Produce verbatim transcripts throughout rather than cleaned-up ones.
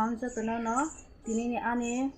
Ang jotono no tini ni ani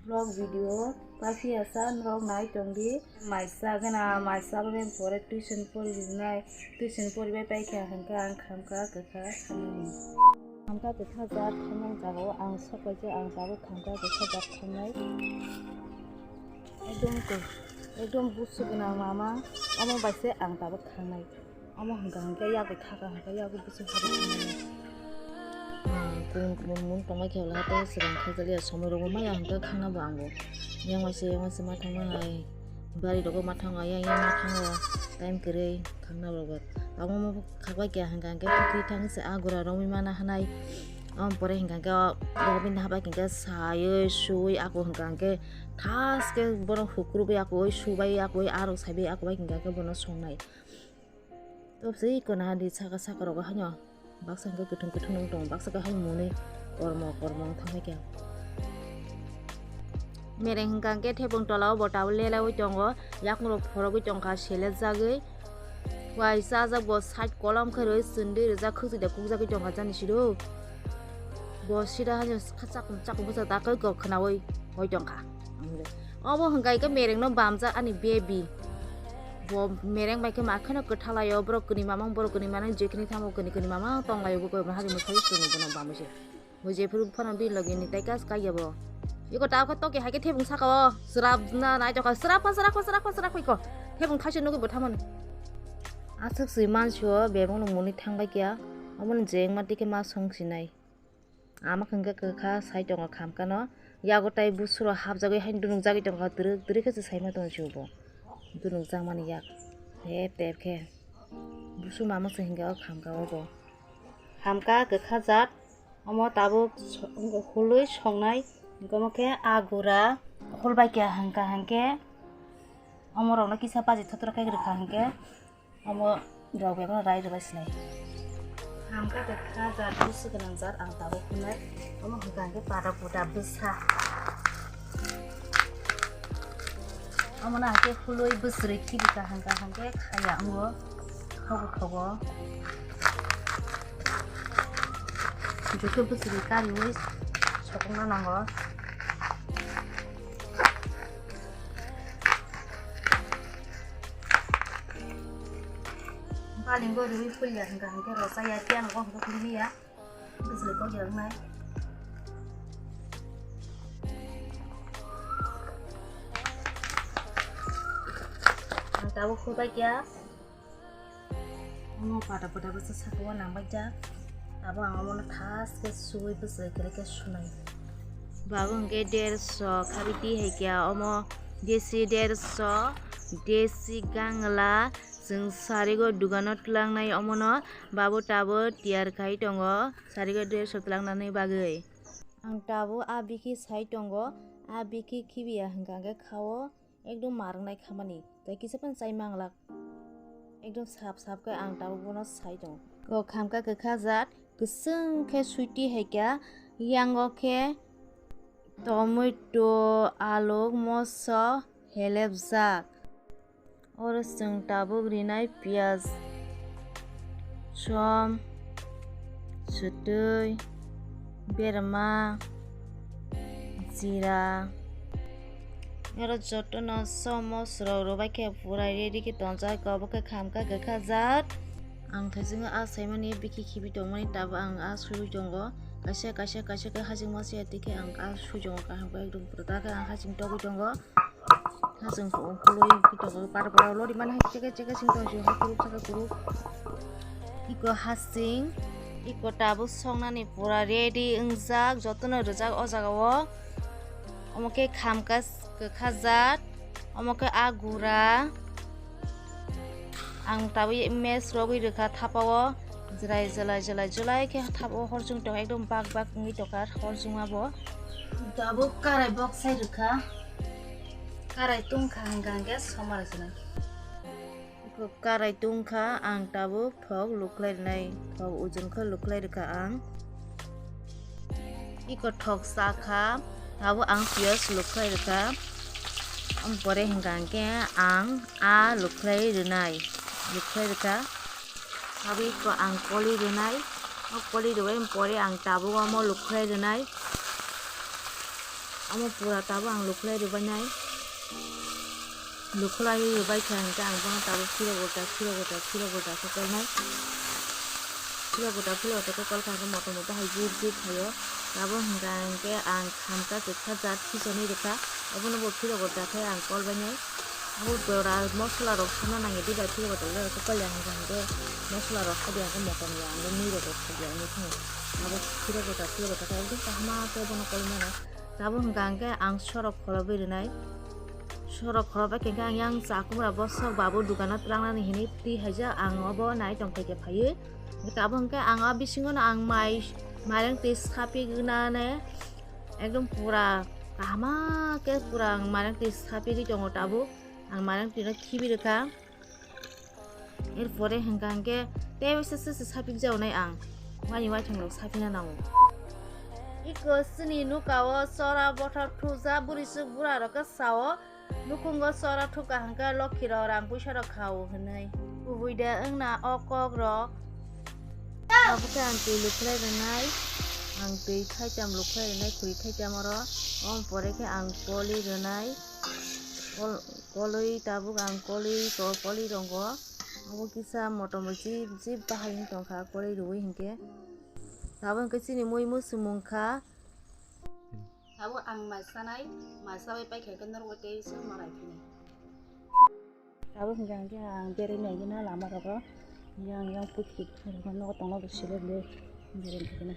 vlog video paiphiya sa norok nai tong di. Maisa gana maisa bai pore tuition pori rinai, tuition pori bai paikha hwnkhe ang khamkha kwkha khamani. Khamkha kwkha jat khamani jaga o ang sok bai je ang tabuk khamkha kwkha jat khamnai. Ekdom khe, ekdom busu gwnang mama, omo bai se ang tabuk khangnai. Omo hwnkha hwnkhe yak bai khaka hwnkhe yak bai busu habwi khangnai. Ang tong, tong, mung tongma khe wla tei swkang khaijaliya somoi rogo maya hwnkhe khangna bo ang bo. Yang waisa, yang waisa ma thangma hai. Bari rogo ma thango, yang, yang ma thango. Time kwrwi khangna bo. Amo mo khakbai khe hwnkha hwnkhe putri thang se agura romwi mana hanai. Amo pore hwnkha hwnkhe o bini habai hwnkha hwnkhe saywi suwi ako hwnkha hwnkhe thas khe bono hukrubwi akowi subai akowi arok saibai akobai hwnkha hwnkhe bono songnai. Tobse iko naha di saka saka rogo haino baksa hwnkhe kwthwng kwthwng nung tongo baksa khe haino mwnwi kormo kormo wng thangkhe. Mereng hwnkha hwnkhe thebong tola o bo tabuk lelaiwi tongo, yakung rok phorogwi tongkha selejagwi. Wai chajak bo side kolom khe rwi chwndwi rijak khwchwida kukjagwi tongkha jani siro. Bo sida haino chakung chakung bwsa dakwi kok khwnawi hoi tongkha. Obo hwnkha khe mereng no bamjak ani baby. Bo mereng bai khe ma kheno kwtha laio borok kwnwi mamang borok kwnwi manang jekhini thamo kwnwi kwnwi mamang tong laio bo koi hari mwsai chwng bono bamwi se. Bo jephuru phano bini logi ni tai kas kaiya bo. Iko ta kho toki hai khe thebung saka o. Srap na nai tokha srap pha srap pha srap pha srap pha iko. Thebung thaise nugui bo thamani. Aswk swi mansi o bebong no muni thang bai kya. Omo ni jeng ma tike ma song sinai. Ama hwnkhe kwkha sai tongo khamkano. Yago tai busuro hapjagwi haino dunukjagwi tongkha twrwk twrwk khe se saima tongo sibo. Dunukjakmani yak tep tep khe. Busu mamang se hwnkhe o khamka obo. Khamka kwkha jat. Omo tabuk so-, hului songnai. Omo khe agura. Hol bai khe hwnkha hwnkhe. Omo rokno kisa baji thotrok khe rwkha hwnkhe. Omo rok bebak rai rwbai sinai. Hamkha khe kha jat busu gwnang jat ang tabuk hwnwi. Omo hwnkha hwnkhe pada buda bwsa. Omo no hwnkhe hului bwswrwi khibi kaham kaham khe khaya wngo. Thogo thogo. Joto bwswrwi kariui sokongna nango. Baling bo riui phulia hwnkha hwnkhe rw chaya phiya nokho hwnkhe phulimiya. Bwswrwi kok ya wngnai. Ang tabuk hubai kya. Omo pada pada bwsa sakao nangbaijak. Abo ang omono thas khe suwi bwswrwi kwrwi khe sunai. Bo hwnkhe derso khabiti hai khe omo desi derso desi gangla chwng sarigo dugano twlangnai omono babo tabuk tiyar khai tongo sarigo derso twlangnani bagwi. Ang tabuk a bikhi sai tongo, a bikhi khibiya hwnkha hwnkhe khao. Ekdom marwngnai khamani, tei kisa phano chai manglak. Ekdom sap sap khe ang tabuk bono sai tongo. Kok khamkha kwkha jat, kwchwng khe sweety hai kha, yango khe tomato, aluk, moso helepjak. Oro chwng tabuk rinai piyaj, som, swtwi, berma, jira. Oro jotono som mosrok rwbai khe pura ready khe tonjak, obo khe khamkha kwkha jat. Ang thaichungo a saimani bikhi khibi tongmani tabuk ang a sugui tongo. Kaisa kaisa kaisa khe haching masiya twi khe ang a sugui tongo kaham khe ekdom pura ta khe ang haching togwi tongo. Haching khului khe tongo para para lori mani hai cheke cheke sing tong sio hai kuruk saka kuruk. Iko haching, iko tabuk songnani pura ready wngjak, jotono rwjak o jaga o. Omo khe khamkha kwkha jat, omo khe a gura. Ang tabuk mess rogwi rwkha thapa o, jwlai jwlai jwlai jwlai khe thapa o horchung tong ekdom bak bak wngwi tongkha horchungma bo. Tabuk karai boksai rwkha, karai tungkha hwnkha hwnkhe somar jwnai. Karai tungkha ang tabuk thok lukhlai rwnai, thok ujung khe lukhlai rwkha ang. Iko thok sakha, abo ang piyaj lukhlai rwkha. Ampore hwnkha hwnkhe ang a lukhlai rwnai, lukhlai rwkha. Abo iko ang koli rwnai. O koli rwbai pore ang tabuk omo lukhlai rwnai. Omo pura tabuk ang lukhlai rwbainai. Lukhlai rwbai khe hwnkhe ang bono tabuk phiro gota, phiro gota, phiro gota khe kolnai. Phiro gota, phiro gota khe kol kha hwnkhe motom motom hai jip jip phaio. Tabuk hwnkha hwnkhe ang khamsa kwkha jat khisonwi rwkha. Obono bo phiro gota khe ang kolbainai. Abo jora mosola rok suna nangya diba phiro gota le khe kolya hwnkha hwnkhe mosola rok khaidi hwnkhe motom ya hwnkhe mui rok khaidi hwnkhe thung. Abo phiro gota, phiro gota khe ekdom kahma khe bono kolmano. Tabuk hwnkha hwnkhe ang sorok khorobwi rwnai. Sorok khorobwi khe ang yang chakumra bosok babu dukano twlangnani hinwi twi haijak ang obo nai tongthai khe phaiwi. Tabuk hwnkhe ang o bisingono ang mai, mairang twi sapi gwnane ekdom pura kahama khe pura ang mairang twi sapigwi tongo tabuk. Ang mairang twino khibi rwkha. Erpore hwnkha hwnkhe tei waisa se se sapikjago nai ang. Wani waithang rok sapina nango. Iko chini nuka o chora bothor thuja bwrwi chwk bura rok khe sao. Nukhungo chora thuka hwnkhe lokhi rok rang puisa rok khao hwnwi. Kubui de wngna o kok rok. Abo khe ang twi lukhlai rwnai. Ang twi thaicham lukhlai rwnai khuri thaicham oro. Om pore khe ang koli rwnai. Kol-, kolwi tabuk ang kolwi ko-, kolwi rongo. Obo kisa motom jip jip bahai wng tongkha kolwi rwui hinkhe. Tabuk hinkhe chini mui muchung mungkha. Tabuk ang mai chanai, mai chabai paikha khe norok bai tei se malai phinai. Tabuk hinkhe ang berwi naigwna lama rogo. Yang yang puthik nogo tongna bo sile le berwi naigwna.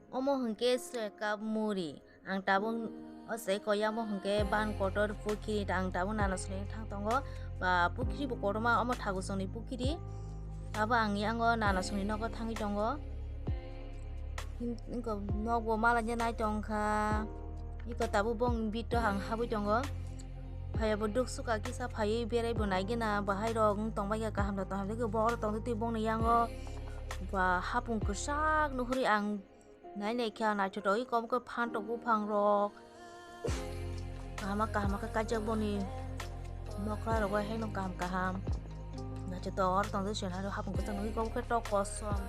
Omo hinkhe se cup muri. Ang tabuk o se koyamo hinkhe ban kotor pukhiri, ang tabuk nana songni thang tongo, ba pukhiri bo kotorma, omo thagu songni pukhiri, abo ang yango nana songni nogo thangwi tongo. Hin-, wngkha nok bo mala je nai tongkha, iko tabuk bong bito ang habwi tongo, phaiya bo duk suka kisa phaiwi berai bo naigwna, bahai rok wng tongbai kha kaham da tongthai khe bo oro tongtwi twi bongni yango ba hapung kwchak nuhuri ang. Nai nai khe naithotok wi kom khe phantok buphang rok. Kaham kaham khe kaijak boni nokla rok bai haino kaham kaham. Naithotok oro tongtwi se nai hapung kwchang nugwi kom khe tok kosom.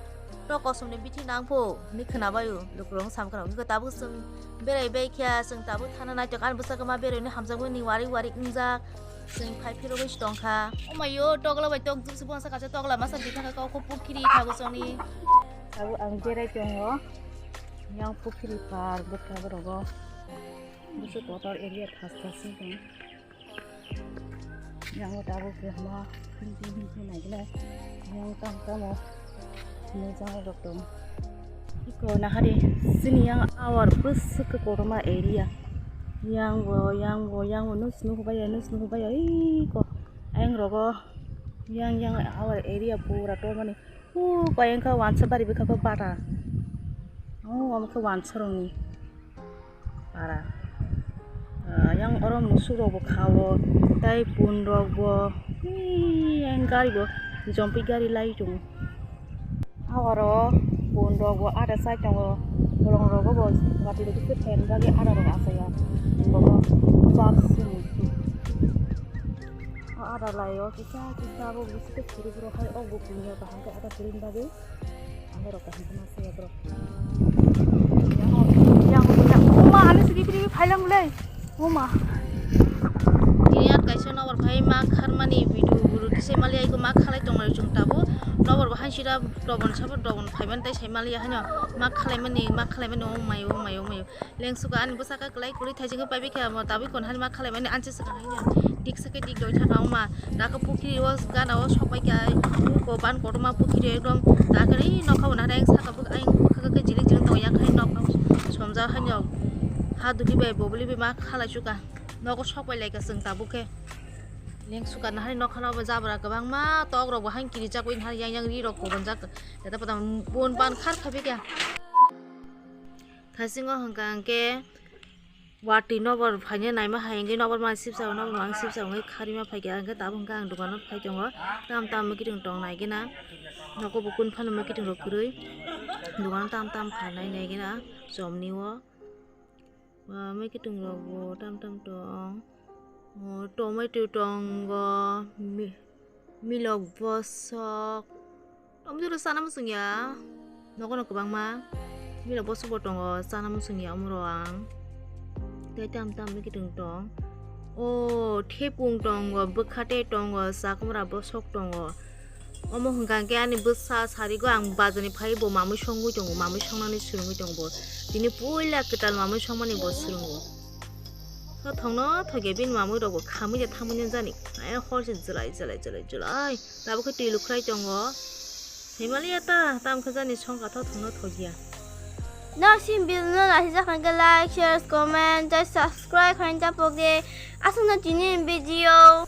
Tok kosom ni bithi nang phu ni khwna bai o. Lukurok sam khwna tabuk chwng berai bai khe chwng tabuk thana naithok ani bwskango ma berai ni hamjak bai ni wari wari wngjak. Chwng phai phiro bai se tongkha. Omayo tokla bai tok jukse bonsa kaisa tokla masa bithang khe kok pukhiri thago chongni. Abo ang berai tongo, yang pukhiri par bwkha borok o, bwswk kotor area thas thas wng tong. Yang o tabuk khe hama himpi himpi naikhe, yang tamo tamo mujang rok tong. Iko nahari sini yang awar bwswk khe kotorma area, yang bo yang bo yang bo nus nuhubaya nus nuhubaya iko ayang rogo yang yang awar area pura tormani. O koi wngkha wansa bari bwkha khe bara. O omo khe wansa rokni bara. Ah, yang oro musuk rok bo kha o, tei pun rok bo, ee, yang gari bo, jompi gari lai tongo. A oro pun rok bo ada chai tongo, bolong rok bo watwi rok khe phan bagwi ada rok achai ya, bo bo char sini. O ada lai o kisa kisa bo bisikhe phuru phuru hai o bo pun ya bahai khe ada pun bagwi. Amo rok kaham kheno se borok. Yang, yang, yang. Uma, ani sigi piri phailang le. Uma. Iyat kaisa nokbar phai ma kharmani video guru kisa mali aiko ma khalai tonglai chwng tabuk. Nokbar bo hansira dobon sabo dobon phaiman tai sai mali haino ma khalai mani, ma khalai mani, o mai, o mai, o mai. Lengsuka ani bwsaka kwlai kwlwi thaisingwi paibai khe amo tabwi kon hani ma khalaimani anche swkang haino dik sakhe dik doi thaka wngma dakhe pukhiri o gana o sokbai khe ai ko ban kotorma pukhiri ekdom dakhe ri nokha bo nahari ayang saka bo ayang bwkha khe jilik jilik tongo yang khai nokha somjak haino ha duli bai boboli bai ma khalai suka nogo sokbai lai kha chwng tabuk khe lengsuka nahari nokha no jabra kwbangma tok rok bo haino kirijak bai nahari yang yang ri rok kobonjak jata pada bon ban khar khabai khe. Thasingo hwnkha hwnkhe watwi nokbar phaina naima hai hwnkhe nokbar mani sipsa nokbar mani sipsa wngwi kharima phaikha hwnkhe tabuk hwnkhe ang dukano phai tongo tam tam mwkhwtwng tong naigwna nogo bo kun phano mwkhwtwng rok kwrwi dukano tam tam phanai naigwna chomni o mwkhwtwng rok bo tam tam tong. O, tomato tongo, mi-, milok bosok. Tomato rok sana muchung ya. Nogono kwbangma bini bosok bo tongo, chana muchungya omorok ang. Tei tam tam wngwi tong tong. O thepung tongo, bwkhate tongo, chakwmra bosok tongo. Omo hwnkha hwnkhe ani bwsa sarigo ang bazarni phai bo mamwi songwi tongo, mamwi songnani swrwngwi tongo bo. Tini puila kwtal mamwi songmani bo swrwngo. Thothongno thokya bini mamwi rokbo khamwi de thangmani jani. Ai hor se jwlai jwlai jwlai jwlai. Tabukhe twi lukhwlai tongo. Himalaya ta, tamo khe jani songkha thothongno thokya. Norok si video no naisijak hwnkhe like, share, comment, tei subscribe khaina chapok di. Aswkno tini video.